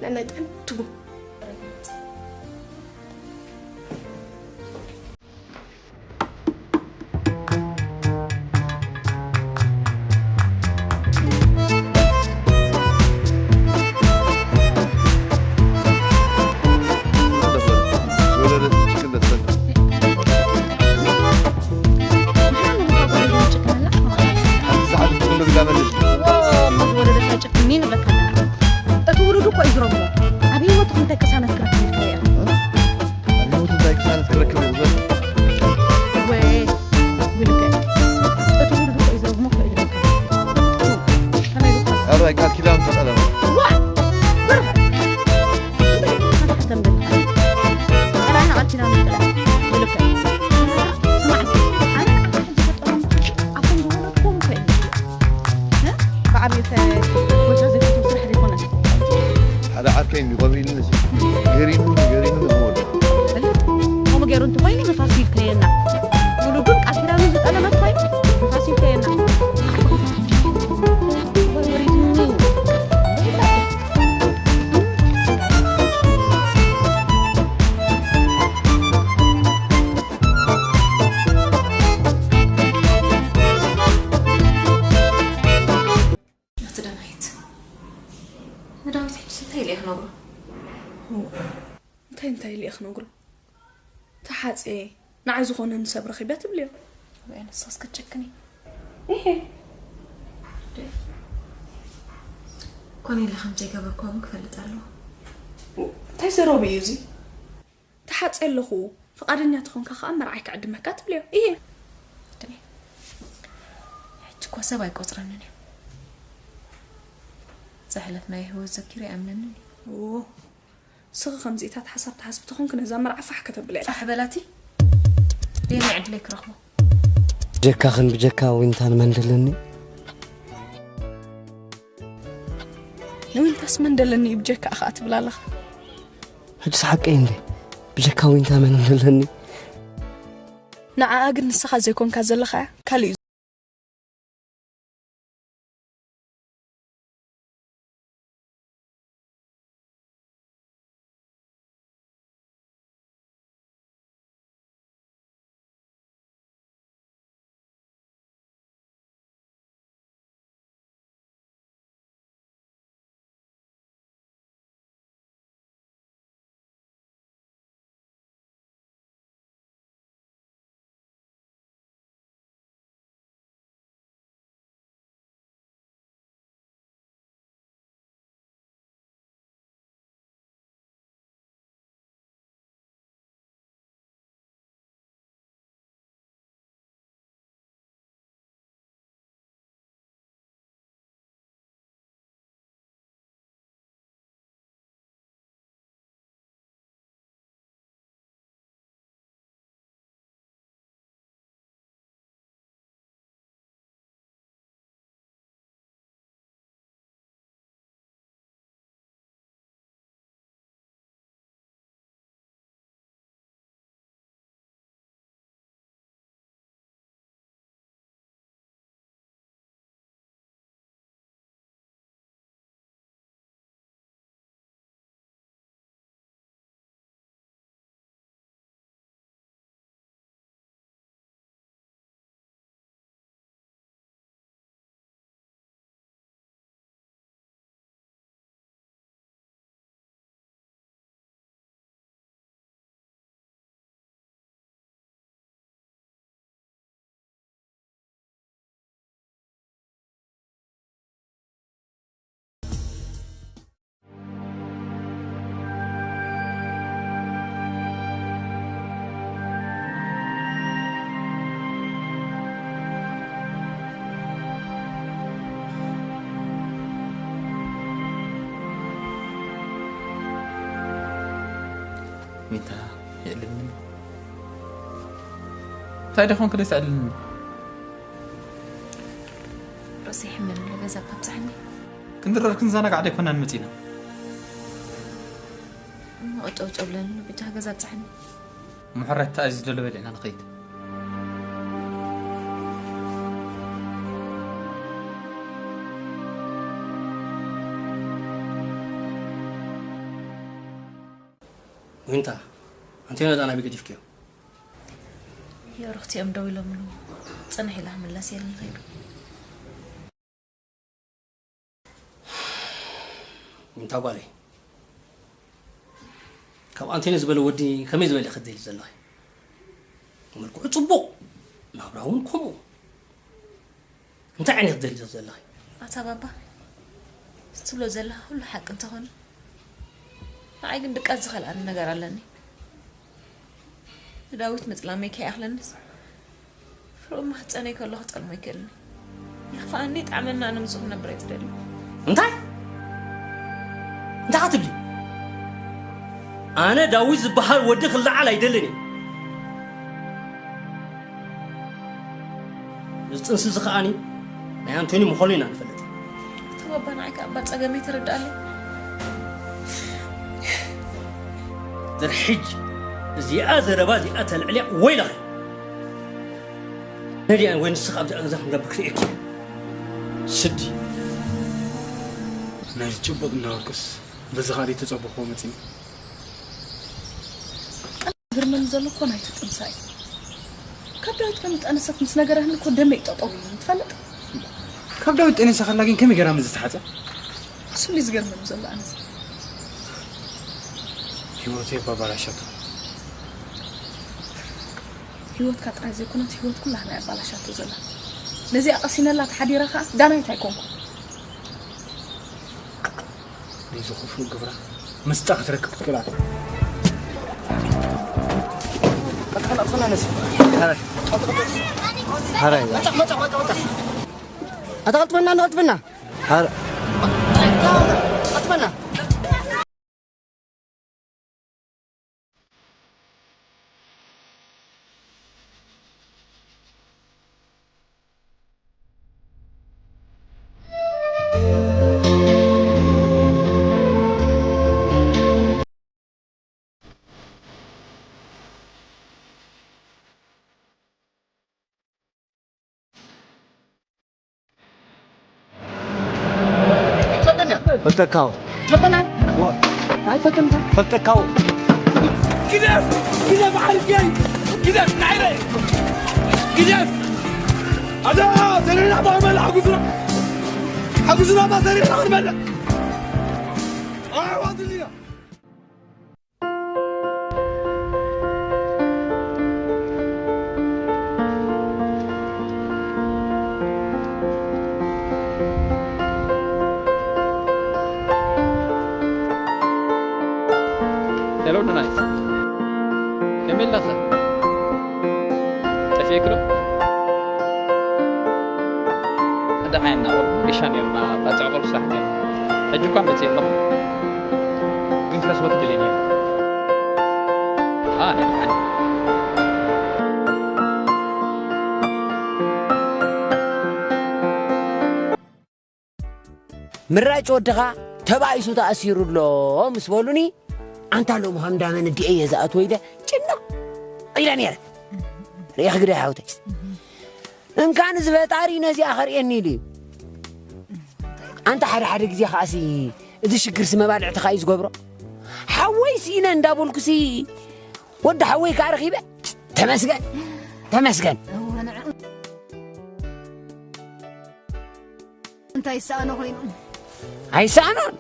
ንዕናይ ጥዕም ትጉ። እቲ ውሉድ እኮ እዩ ዝረግሞ። ኣብ ህይወቱ እንታይ ቅሳነት ክረክብ ኢልካ እያ? ኣብ ህይወቱ እንታይ ቅሳነት ክረክብ እዩ ዝብል? ወይ፣ ብልክዕ። እቲ ውሉድ እኮ እዩ ዝረግሞ እኮ እዩ ዝረግሞ። ከመይ ኢሉ ክኸስር? ኣረ፣ ቃል ኪዳን ተጠለመ። ዋ! ብርሃን! እንታይ ኢልካ ተንብልካ? ጠላና ቃል ኪዳን ይጥላል። ብልክዕ። ስማዕ እስኪ፣ ኣነ ንዓኻ ሕጂ ከጠለምኩ፣ ኣብቶም ዝወለድኩም እኮ እዩ። እ? ብዓብዩ እተ ጎጆ ዘይፈትዎ ስራሕ ዘይኮነስ። ሓደ ዓርከይ እንዲ ከምኡ ኢሉ ነዚ ገሪሙኒ፣ ገሪሙኒ ዝወደደ። ከምኡ ገይሩ እንተኾይኑ ንፋስ ይልከየና። ሙሉ ግን ቃል ኪዳኑ ዝጠለመት ኮይኑ ንፋስ ይልከየና። ወይ ወሪድኒ። ኣቲ ዳናይት፣ ንዳዊት ሕጂ እንታይ ኢለ እየ ክነግሮ? እንታይ እንታይ ኢለ እየ ክነግሮ? ተሓጽየ፣ ንዓይ ዝኾነኒ ሰብ ረኺበ ትብልዮ። ኣበያ ንስኻስ ክትጨክኒ? እሄ። ኮነ ኢለ ከም ዘይገበርክዎ እውን ክፈልጥ ኣለዎ። እንታይ ዘረባ እዩ እዚ? ተሓጽየ ኣለኹ፣ ፍቓደኛ ተኾንካ ከኣ መርዓይ ክዕድመካ ትብልዮ። እሄ። ደይ። ሕጂ እኮ ሰብ ኣይቆጽረንን እዩ። ዘሕለፍናዮ ህይወት ዘኪሩ ኣይኣምነንን እዩ። ኦ፣ ስኺ ከምዚኢታት ሓሳብ ትሓስቢ ተኾንኪ ነዛ መርዓ ፋሕ ከተብልያ። ፋሕ በላቲ። ደየናይ ዕድለይ ክረኽቦ? ብጀካኽን ብጀካ ዊንታን መን ደለኒ? ንዊንታስ መን ደለኒ እዩ ብጀካ ኣኻ ትብል ኣለኻ? ሕጅስ ሓቀይ እንዴ? ብጀካ ዊንታ መን ደለኒ? ንዓኣ ግን ንስኻ ዘይኮንካ ዘለኻ እያ። ካልእ እዩ። ሚታ የዕልልኒ። እንታይ ደኾን ክደስ ኣዕልልኒ? ርእሰይ ይሕመኒ ኣሎ፣ ገዛ ኣብጽሓኒ። ክንድረር ክንዘናጋዕ ደይኮናን መጺና። እሞ ጨውጨው ብለኒ፣ ብጃ ገዛ ኣብጽሓኒ። ምሕረት ተኣዚዙ ዘሎ በሊዕና ንኸይድ። ዊንታ፣ ኣንቴኖ ዳና ቢገዲፍኪዮ። የሩኽቲ እዮም ደው ኢሎምሉ። ጽንሕ ኢላ ክምለስ እየ ኢሉ ከይዱ። ዊንታ ጓለይ፣ ካብ ኣንቴኖ ዝበለ ወዲ ከመይ ዝበለ ክትደሊ ዘለኺ? መልክዑ ጽቡቕ፣ ናብራ እውን ከምኡ። እንታይ ዓይነት ክትደሊ ዘለኺ? ኣታ ባባ፣ እቲ ትብሎ ዘለኻ ኩሉ ሓቂ እንተኾነ፣ ንዓይ ግን ድቃስ ዝኸልኣኒ ነገር ኣለኒ። ንዳዊት ምጽላመይ ከይኣኽለኒስ፣ ፍርቂ ማህጸነይ ከሎ ክጸልሞ ይክእልኒ። የኽፍኣኒ ይጥዓመኒ፣ ኣነ ምስኡ ክነብር ኣይትደልዩ። እንታይ? እንታይ ክትብሊ? ኣነ ዳዊት ዝበሃል ወዲ ክለዓል ኣይደልን እየ። እዚ ጥንሲ እዚ ከኣኒ ናይ ኣንቶኒ ምዃኑ ኢና ንፈልጥ። እቲ ወባ ንዓይ ከኣ እባ ጸገመይ ተረድኣለይ። ድሕሪ ሕጂ እዚኣ ዘረባ እዚኣ ተልዕልያ ወይለኺ። ነዲኣ ወይ ንስኻ ኣብዛ ገዛ ክንገብር ክርእየኪ። ስዲ። ናይ ጭቡጥ እንዳወርቅስ በዚ ካልእ ተጸበኽዎ መጺኒ። ዝገርመኒ ዘሎ እኮ ናይቲ ጥንሳ እዩ። ካብ ዳዊት ከም ዝጠነሰት ምስ ነገረህኒ እኮ ደመይ ጠጠው ኢሉ ትፈልጥ። ካብ ዳዊት ጠኒሳ ከላ ግን ከመይ ገይራ ምስ ዝተሓጸ? እሱ እዩ ዝገርመኒ ዘሎ ኣነስ። ህይወተይ ባባላሻቱ። ህይወትካ ጥራይ ዘይኮነት ህይወት ኩላህና እያ ኣባላሻቶ ዘላ። ነዚኣ ቀሲነላ ተሓዲረ ኸኣ ዳናይት ኣይኮንኩን። ነዚ ክፉእ ግብራ መስጣ ክትረክብ ክትክእል ኣላ። ቀጥታ ናብትና ነሲ። ሃራይ። መጣ፣ መጣ፣ መጣ፣ መጣ። ኣታ ቀልጥፈና፣ እንዶ ቀልጥፈና። ሃር- ቀልጥፈና። ፈልጠካው። ፈልጠካው። ግደፍ! ግደፍ! ዓርከይ! ግደፍ! ናይረ! ግደፍ! ኣታ ሰሪሕና ባመል ሓጉዙና! ሓጉዙና ባ ሰሪሕና ክንበልዕ! ኣሕዋት እንዲና! ሄሎ፣ ዳናይት፣ ከመይ ኣለኸ? ጠፊእኪ ዶ? ደሓን ኢና፣ ጌሻ ነርና፣ ባጽዕ ቁሩብ ስራሕ ነርና። ሕጂ እኳ መጺእ ኣለኹ። ግን ክረኽበኪ ደልየ ነይረ። ኣነ ደሓን። ምራጭ ወድኻ ተባኢሱ ተኣሲሩ ኣሎ ምስ በሉኒ፣ ኣንታ ሎሚ ከም እንዳመን እዲአ እየ ዝኣትዎ ኢለ ጭንቕ ኢለ ነይረ። ርኢኺ ግደ ሓውተይ። እንካን እዚ ፈጣሪ ነዚኣ ከርእየኒ ኢሉ እዩ። ኣንታ ሓደ ሓደ ግዜ ከኣሲ እዚ ሽግርሲ መባልዕትኻ እዩ ዝገብሮ። ሓወይ ስኢነ እንዳበልኩሲ ወዲ ሓወይ ከኣ ረኺበ። ተመስገን፣ ተመስገን። እንታይ ይሰኣኖ ኮይኑ? ኣይሰኣኖን፣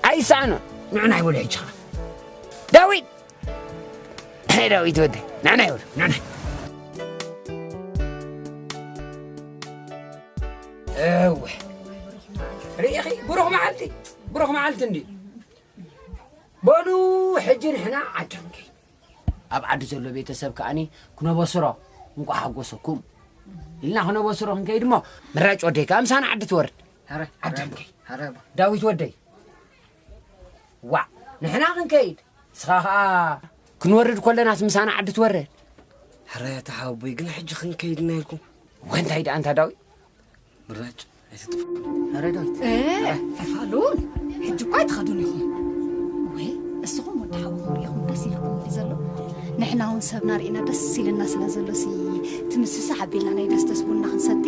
ኣይሰኣኖን። ንዑ ናይ በሉ ሕጂ ኸኣ። ዳዊት! ዳዊት ወደይ፣ ንዑ ናይ በሉ፣ ንዑ ናይ። እወ። ርኢኺ? ብሩኽ መዓልቲ፣ ብሩኽ መዓልቲ እንድዩ። በሉ፣ ሕጂ ንሕና ዓዲ ክንከይድ። ኣብ ዓዲ ዘሎ ቤተሰብ ከኣኒ ክነበስሮ፣ እንቋዕ ሓጎሰኩም ኢልና ክነበስሮ ክንከይድ እሞ፣ ምራጭ ወደይ ከኣ ምሳና ዓዲ ትወርድ። ኧረ፣ ዓዲ ኧረ፣ ክንከይድ። ኧረ፣ ዳዊት ወደይ፣ ዋእ፣ ንሕና ክንከይድ፣ ንስኻ ኸኣ ክንወርድ ከለናስ ምሳና ዓዲ ትወርድ። ኧረ፣ ኣታ ሓወቦይ፣ ግን ሕጂ ክንከይድ ኢና ኢልኩም። ወንታይ ደኣ ኣንታ ዳዊት? ምራጭ ኣይትጥፍእ። ኧረ ዳዊት። እ፣ ፈፋሉን ሕጂ እኳ ኣይትኸዱን ኢኹም። ወይ እስኹም ወዲ ሓውኹም ርኢኹም ደስ ኢልኩም እንዲ ዘሎ። ንሕና እውን ሰብና ርኢና ደስ ኢልና ስለ ዘሎ ሲ ትምስሳሕ ኣቢልና ናይ ደስደስ ቡና ክንሰቲ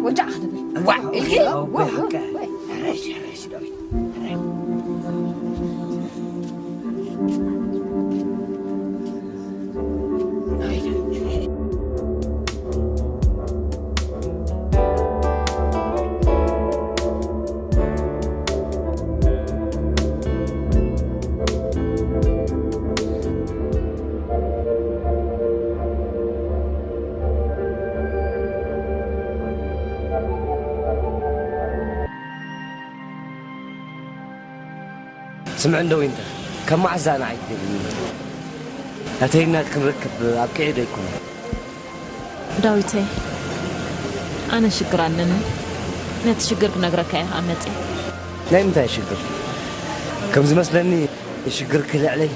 ወጃዕ ክንብል። ዋ፣ ኢልኪ? ኣቦይ፣ ሓቂ። ወይ። ሕረሽ፣ ሕረሽ ዳዊት። ሕረሽ። ስምዕ እንዶ ዊንታ፣ ካብ መዓስ እዛ ንዓይ ትደልይኒ? ናተይ ናትኪ ክንረክብ ኣብቂዑ ዶ ኣይኮነን? ዳዊተይ፣ ኣነ ሽግር ኣለኒ። ነቲ ሽግር ክነግረካ እየ ከዓ መፅየ። ናይ ምንታይ ሽግር? ከም ዝመስለኒ ሽግርኪ ልዕለይ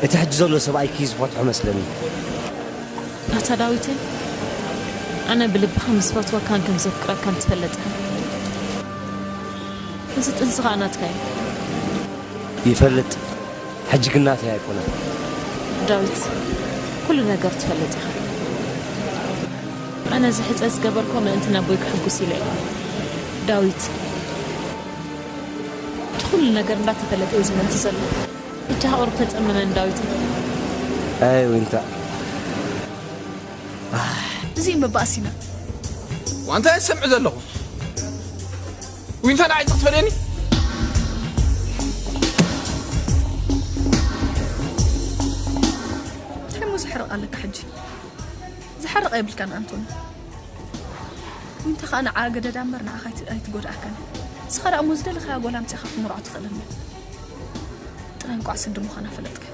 እቲ ሕጂ ዘሎ ሰብኣይኪ እዩ ዝፈትሖ መስለኒ። ኣታ ዳዊተይ፣ ኣነ ብልቢ ከም ዝፈትወካን ከም ዘፍቅረካን ትፈልጥ ኢኻ። እዚ ጥንሲ ከዓ ናትካ እዩ። ይፈልጥ፣ ሕጂ ግን ናተይ ኣይኮነን። ዳዊት፣ ኩሉ ነገር ትፈልጥ ኢኻ። ኣነ እዚ ሕፀ ዝገበርኮ ምእንቲ ነቦይ ክሕጉስ ኢለ እየ። ዳዊት፣ እቲ ኩሉ ነገር እንዳተፈለጠ እዩ ዝመንት ዘሎ። ብጃኻ ቁሩብ ተፀመመን ዳዊት። ኣይ ዊንታ፣ እዚ እዩ መባእሲና። ዋንታ እየ ዝሰምዕ ዘለኹ። ዊንታ ንዓይ ትኽትፈለኒ? እንታይ እሞ ዘሕርቕ ኣለካ ሕጂ? ዝሓርቕ የብልካን ኣንቶኒ። ዊንታ ኸኣ ንዓ ገደዳ እምበር ንዓኻ ኣይት- ኣይትጎድኣካን። ንስኻ ደኣ እሞ ዝደለኻያ ጓል ኣምጺእኻ ክትምርዖ ትኽእል እንዲኻ። ጥራይ እንቋዕ ስዲ ምዃና ፈለጥካ።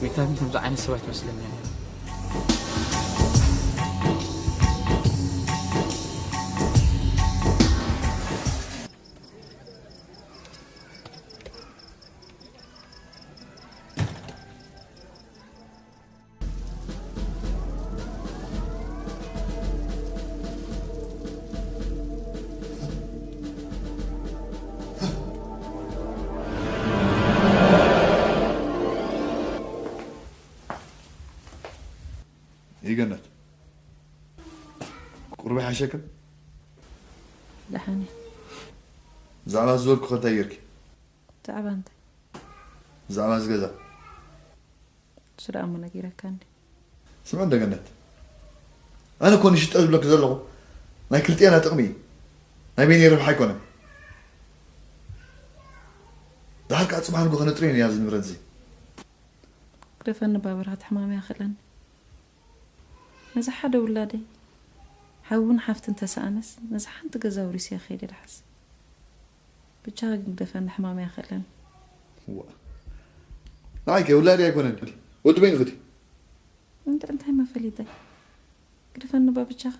ዊንታ ግን ከምዚ ዓይነት ሰብ ኣይትመስለኒ እያ ነይራ። ይገነት ቁርቢ ሓሸክን ደሓን እየ። ብዛዕባ ዝበልኩ ከ እንታይ ጌርኪ? ብዛዕባ እንታይ? ብዛዕባ እዚ ገዛ እሱ ደኣ እሞ ነጊረካ እንዲ። ስምዕ እንደ ገነት፣ ኣነ እኮ ንሽጠ ዝብለኪ ዘለኹ ናይ ክልጥኤና ጥቕሚ እዩ፣ ናይ በይነይ ረብሓ ኣይኮነን። ድሓር ከዓ ፅባሕ ንጎ ከነጥርዮ ኢና እዚ ንብረት እዚ። ግደፈኒ ባበርሃት ሕማም ይኣኽለኒ። ነዚ ሓደ ውላደይ ሓውን ሓፍትን ተሰኣነስ ነዚ ሓንቲ ገዛ ውሪሰ ክኸይድ እየ ድሓስብ። ብቻ ግን ግደፈኒ ሕማም ይኣኽለኒ። እዋ ንዓይ ከ ውላደይ ኣይኮነን ወዲ በይንኺ ድዩ? እንተ እንታይ መፈሊጠይ ግደፈኒ ባ ብቻኻ።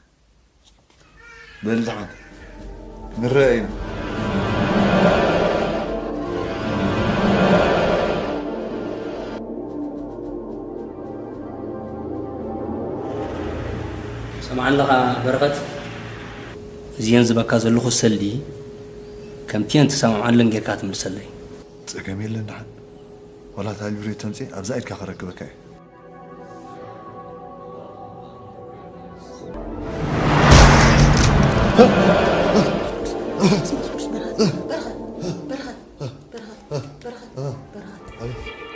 በል ደሓን ንረአ ኢና። ሰምዓኒ ኣለኻ በረኸት፣ እዚኤን ዝበካ ዘለኹ ሰልዲ ከምቲኤን ትሰማምዓለን ጌርካ ትምልሰለይ። ጸገም የለን ደሓን፣ ዋላ እታ ሊብሬቶ ኣምጽኤ ኣብዛ ኢድካ ከረክበካ እየ።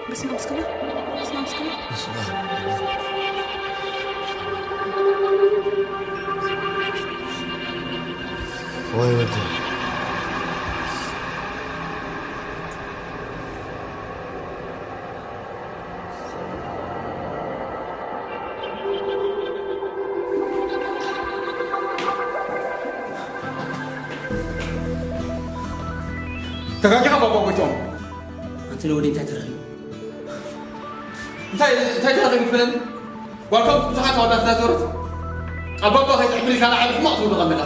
በስመ ኣብ እስከ በል፣ በስመ ኣብ እስከ በል። ወይ ወዲ ተጋጊኻ ባባ ጎይትኦም። ኣንተ ንወዲ እንታይ ተረኺቡ? እንታይ እንታይ ተረኺቡ ትብለኒ? ጓልቶም ብዙሓት ኣወዳት እንዳዞረት ኣብ ባባ ከይትዕብር ኢልካ ንዓይ ሕማቕ ትብሉ ኣለኻ።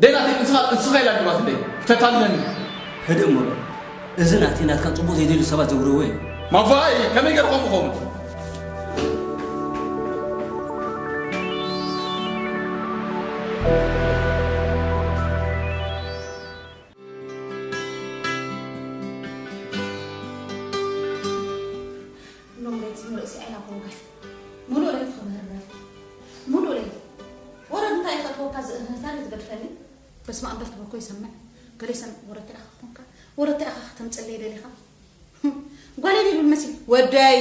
ደይ ናተይ ንስኻ ንስኻ ኢላ ግባት እንደ ክተታልለኒ። ህድእ እሞ በል። እዚ ናተይ ናትካን ጽቡቕ ዘይደልዩ ሰባት ዘውርዎ እዩ። ማፋይ ከመይ ገይሩ ከምኡ ኸውን? ሎም ሌት ዝምርእሲ ኣይና ኮንጋይ ሙሉእ ሌት ክምህር ነር ሙሉእ ሌት ወረድ እንታይ ይኸጥወካ ዝእህህታን ትገድፈኒ በስመ ኣብ በል ትበኮ ይሰምዕ ገለ ይሰምዕ ወረድታ ኢኻ ኮንካ ወረድታ ኢኻ ከተምፅለይ ደሊኻ ጓለይ ይብል መሲ ወደይ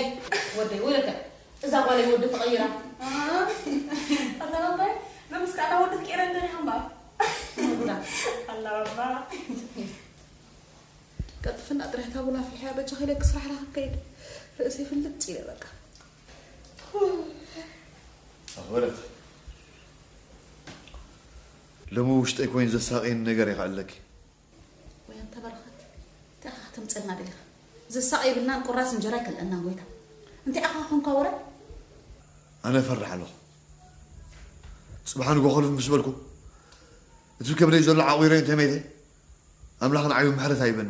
ወደይ ወደይ እዛ ጓለይ ወዲ ተቐይራ ኣታ ባባይ ሎምስ ከዓ ወዲ ትቀይረ እንደሪኻ እምበኣር ኣላ ባባ ቀልጥፍና ጥራይ ካብ ውን ኣፍልሕያ በጃኺ ኢለ ክስራሕ ኢለ ክንከይድ ርእሰይ ፍልጥ ኢለ በቃ ኣኽበረት ሎሚ ውሽጠይ ኮይኑ ዘሳቐየኒ ነገር እየ ክዕለኪ ወይ ኣንታ በረኸት እንታይ ኢኻ ተምፀልና ደሊኻ? ዘሳቕ የብልናን፣ ቁራስ እንጀራ ይከልአና ጎይታ። እንታይ ኣኻ ኾንካ ወረ? ኣነ እፈርሕ ኣለኹ። ጽባሕ ንጎ ከልፍ ምስ በልኩ፣ እቲ ከብደይ ዘሎ ዓቑረ እንተመይተ፣ ኣምላኽ ንዓይ ምሕረት ኣይበኒ።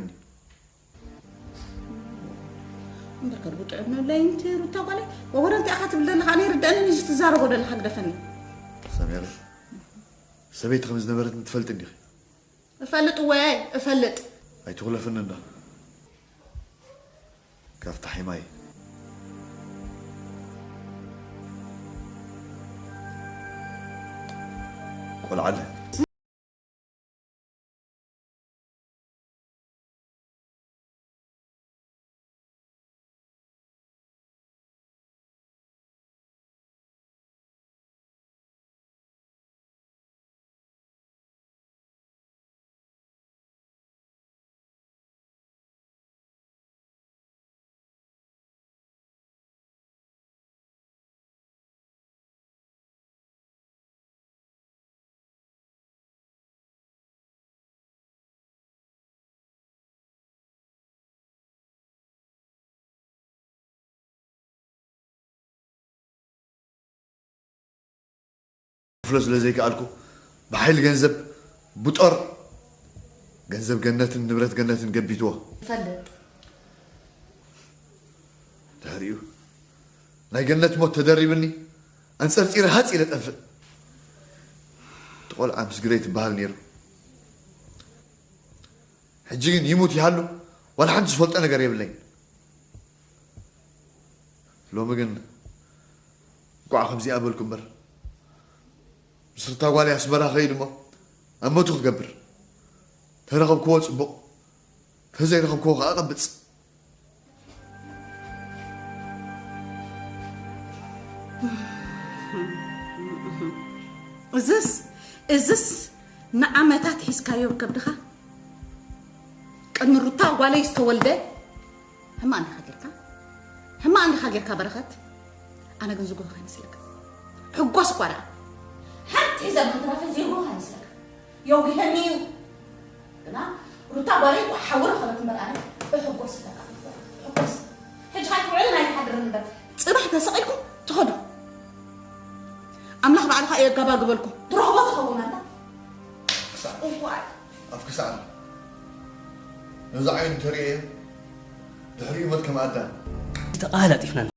እምበር ከርቡ ጥዕም ነብለይ እንቲ ሩታ ጓለይ፣ ወረ እንታይ ኣኻ ትብል ዘለኻ? ኣነ ይርደአንን እዚ ትዛረቦ ዘለኻ ግደፈኒ። ሰሜረ፣ ሰበይቲ ከም ዝነበረት ትፈልጥ እንዲኺ? እፈልጥ እወ፣ እፈልጥ። ኣይትኹለፍኒ እንዳ። ካብታ ሒማይ ቆልዓለ። ክፍሎ ስለ ዘይከኣልኩ፣ ብሓይሊ ገንዘብ፣ ብጦር፣ ገንዘብ ገነትን ንብረት ገነትን ገቢትዎ። ይፈልጥ። ድሕሪኡ፣ ናይ ገነት ሞት ተደሪብኒ፣ ኣንጸርጺረ ሃጽ ኢለ ጠፍእ። እቲ ቆልዓ ምስ ግደይ ትበሃል ነይሩ። ሕጂ ግን ይሙት ይሃሉ፣ ዋላ ሓንቲ ዝፈልጦ ነገር የብለይን። ሎሚ ግን እንቋዕ ከምዚኣ በልኩ እምበር፣ ምስ ርታ ጓለይ ኣስመራ ከይድ እሞ ኣብ ሞቱ ክገብር። ተረኸብክዎ ጽቡቕ፣ ተዘይረኸብክዎ ከኣ ቀብጽ። እዝስ፣ እዝስ ንዓመታት ሒዝካዮ ኣብ ከብድኻ? ቅድሚ ሩታ ጓለይ ዝተወልደ ሕማቕ እንዲኻ ጌርካ? ሕማቕ እንዲኻ ጌርካ በረኸት? ኣነ ግን ዝጎህ ኣይመስለካ። ሕጎስ እኳ ደኣ ሓንቲ ሒዘ ምትራፈ ዘይጎህ ኣይመስለካ። የጉህየኒ እዩ። ግና ሩታ ጓለይ እኳ ሓዊ ረኸበት እምበር ኣነ እሕጎስ ኣለካ። እሕጎስ። ሕጂ ከይትውዕልን ኣይትሓድርን እምበር ጽባሕ ተሰቒልኩም ትኸዱ። ኣምላኽ ባዕሉ ኸኣ የጋባግበልኩም። ትረኽቦ ትኸውን ኣላ። ክሳዕ እዋይ። ኣፍ ክሳዕ ነዚ ዓይኑ እንተርእየ ድሕሪኡ ሞት ከም ኣዳም። ተቓላጢፍና